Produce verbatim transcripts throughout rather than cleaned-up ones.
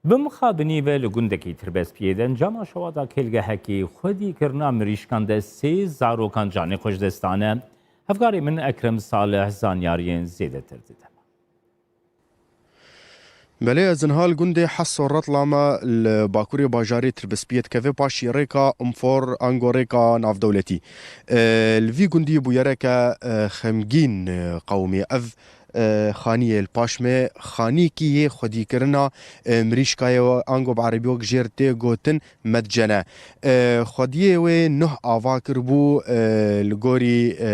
Bi mixabinî ve li gundekî Tirbespiyê di encama şewata kêlgehekî xwedîkirina mirîşkan de sê zarokan canê xwe ji dest dane. Hevkarê min Ekrem Salih zanyariyên zêdetir dide. Belê, ez niha li gundê Heso Retla me li bakurê bajarê Tirbespiyê dikeve paşî rêka Umfor ango rêka navdewletî. E, li vî gundî bûyereke, e, xemgîn, e, qewimî. Ev, e, xaniyê li paş me, xanîkî yê xwedîkirina, e, mirîşkayê we ango bi erebî wek jêr tê gotin medcene. E, xwediyê wê nuh ava kiribû, e, li gorî, e,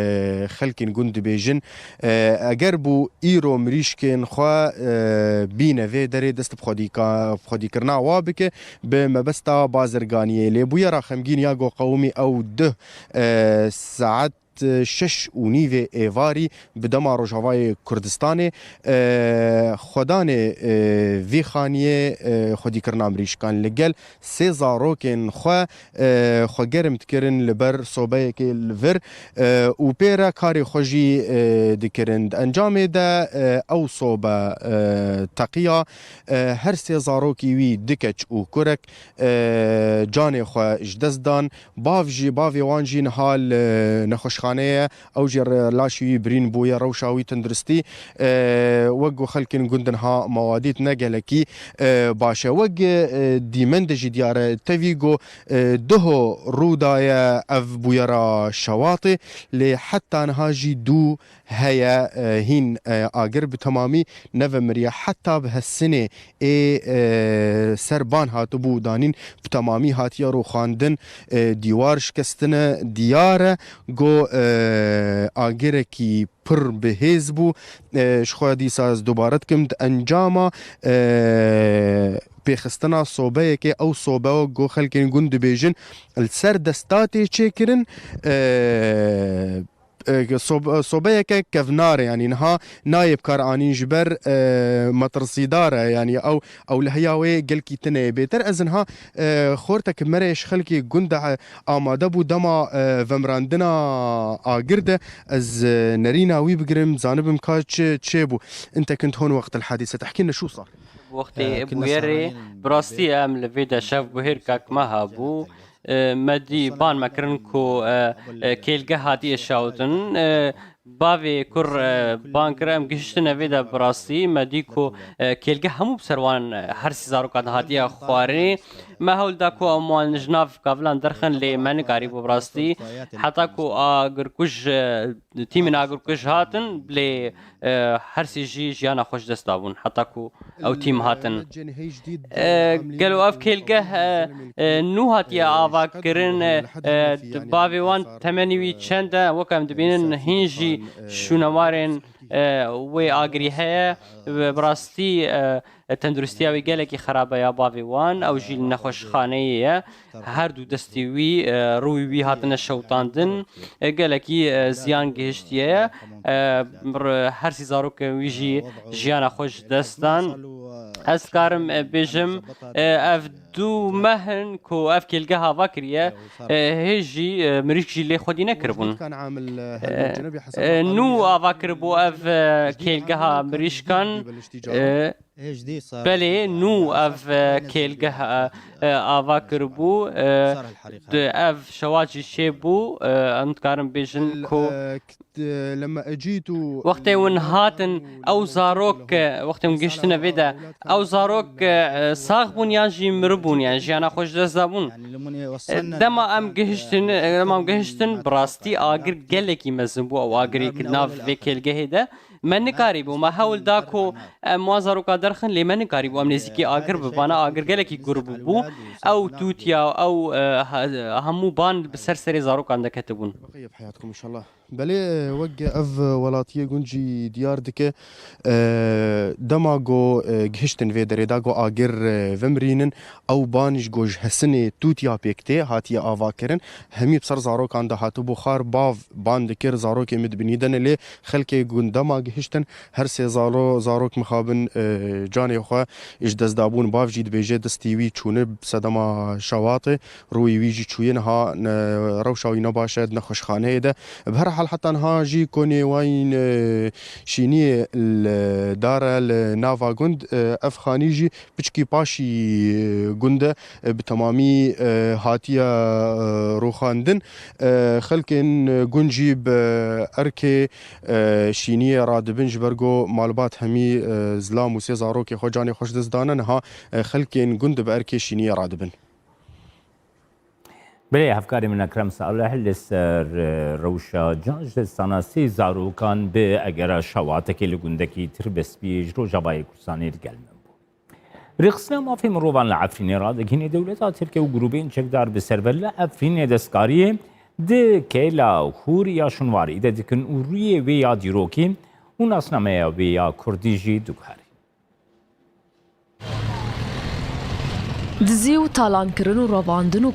xelkên gund dibêjin. E, eger bû îro mirîşkên xwe, e, bîne vê derê dest bi xwedîka-, bi xwedîkirina wa bike, bi mebesta bazirganiyê. Lê bûyera xemgîn ya go qewimî ew duh, e, saet, e, şeş û nîvê êvarî bi dema Rojavayê Kurdistanê, e, xwedanê, e, vî xaniyê, e, xwedîkirina mirîşkan li gel sê zarokên xwe, e, xwe germ dikirin li ber sobeyekê li vir, e, û pê re karê xwe jî, e, dikirin. Di encamê de, e, ew sobe, e, teqiya, e, her sê zarokî wî, du keç û kurek, e, canê xwe ji dest dan. Bav jî, bavê wan jî niha li nexweşxanê ye. Ew jî re-, laşê wî birîn bûye, rewşa wî tenduristî, e, wek ku xelkên gund niha mawadît ne gelekî, e, baş e. Wek, e, dîmen de jî diyar e, tevî ku, e, duho rû daye ev bûyera şewatê, lê heta niha jî dû heye, e, hîn, e, agir bi temamî nevemiriye. Heta bi hesinê ê, e, ser ban hatibû danîn, bi temamî hatiye rûxandin, e, dîwar şikestine. Diyar e ku, e, agirekî pir bi hêz bû. E, ji xwe dîsa ez dubare dikim, di encama, e, pêxistina sobeyekê, ew sobe ku xelkên gund dibêjin, li ser desta tê çêkirin, e, e, sob-, sobeyeke kevnar e, yanî niha nayê bi kar anîn ji ber, e, metirsîdar e, yanî ew, ew li heya wê gelkî tune ye. Bêtir ez niha, e, xortek merê ji xelkê gund de, e, amade bû dema, e, vemirandina agir de ez, e, nerîna wî bigirim, zanibim ka çi çêbû. Înte kint hon waqt el hadîse tehkî ne şû sar. Wextê bûyerê, bi rastî em li vê de şev guhêr kak me hebû. E, me dî ban me kirin ku, e, e, kêlgeh hatiye şewtin. E, bavê kur, e, ban kir, em gihiştine vê de bi rastî. Me dî ku, e, kêlgeh hemû bi ser wan, e, her sî zarokan de hatiye xwarinê. Me hewl da ku em wan ji nav kavilan derxin, lê me nikarîbû bi rastî. Heta ku agirkuj, e, tîmên agirkuj hatin, lê, e, her sî jî jiyana xwe ji dest dabûn. Heta ku ew tîm hatin. E, gelo ev kêlgeh, e, e, nû hatiye ava kirin, e, e, bavê wan temenî wî çend e, wek em dibînin hîn jî şûnewarên, e, wê agirî heye. Bi rastî, e, tenduristiya wî gelekî xerab e ya bavê wan, ew jî li nexweşxaneyê ye. Her du destê wî, e, rûyê wî hatine şewtandin. E, gelekî, e, ziyan gihiştiye ye. E, r-, her sî zarokên wî jî jiyana xwe ji dest dan. Ez karim, e, bêjim, e, ev du meh in ku ev kêlgeh ava kiriye. E, hê jî, e, mirîşk jî lê xwedî nekiribûn. E, e, nû ava kiribû ev, e, kêlgeha mirîşkan. E, Belê, nû ev, e, kêlgeh, e, e, ava kiribû, e, di ev şewat jî çêbû, e, em dikarin bêjin ku wextê hûn hatin, ew zarok, e, wextê hûn gihiştine vê de, ew zarok, e, e, sax bûn yan jî miribûn, yan jiyana xwe ji dest dabûn? E, dema em gihiştin, e, dema em gihiştin, bi rastî agir gelekî mezin bû, ew agirê ki nav vê kêlgehê de. Me nikarîbû, me hewl da ku em wan zaroka derxin, lê me nikarîbû em nêzîkî agir bibana, agir gelekî gur bûbû. Ew tûtiya, ew, e, he-, hemû ban bi ser serê zarokan de ketibûn. Baqî bi heyatkum inşallah. Belê, e, wek ev welatiyê gund jî diyar dike, e, dema ku, e, gihiştin vê derê da ku agir, e, vemirînin, ew ban ji ku ji hesinê tûtiya pêk tê hatiye ava kirin. Hemî bi ser zarokan de hatibû xar, bav ban dikir, zarokê min dibînî dene lê xelkê gund dema gihiştin, her sê zalo-, zarok mixabin, e, canê xwe ji dest dabûn. Bav jî dibêje destî wî çûne sedema şewatê, rûyê wî jî çûye niha, e, rewşa wî ne baş e, di nexweşxaneyê de. Bi her hal heta niha jî konê wayîn, e, şîniyê li dar e li nava gund. E, ev xanî jî piçkî paşî, e, gund e, e, bi temamî, e, hatiye, e, rûxandin. E, xelkên gund jî bi erkê, e, şîniyê radibin, ji ber ku malbat hemî, e, zilam û sê zarokê xwe canê xwe ji dest dane. Niha, e, xelkên gund bi erkê şîniyê radibin. Belê, hevkarê min Ekrem Salih li ser, e, rewşa can ji destdana sê zarokan bi egera şewatekê li gundekî Tirbespiyê ji Rojavayê Kurdistanê li gel min bû. Rêxistina mafê mirovan li Efrînê radigihîne dewleta Tirk û grûbên çekdar bi serve li Efrînê destkariyê di kêla Hûr ya Şinwarî de dikin û rûyê wê ya dîrokî û nasnameya wê ya kurdî jî diguherî. Dizî û talankirin û revandin û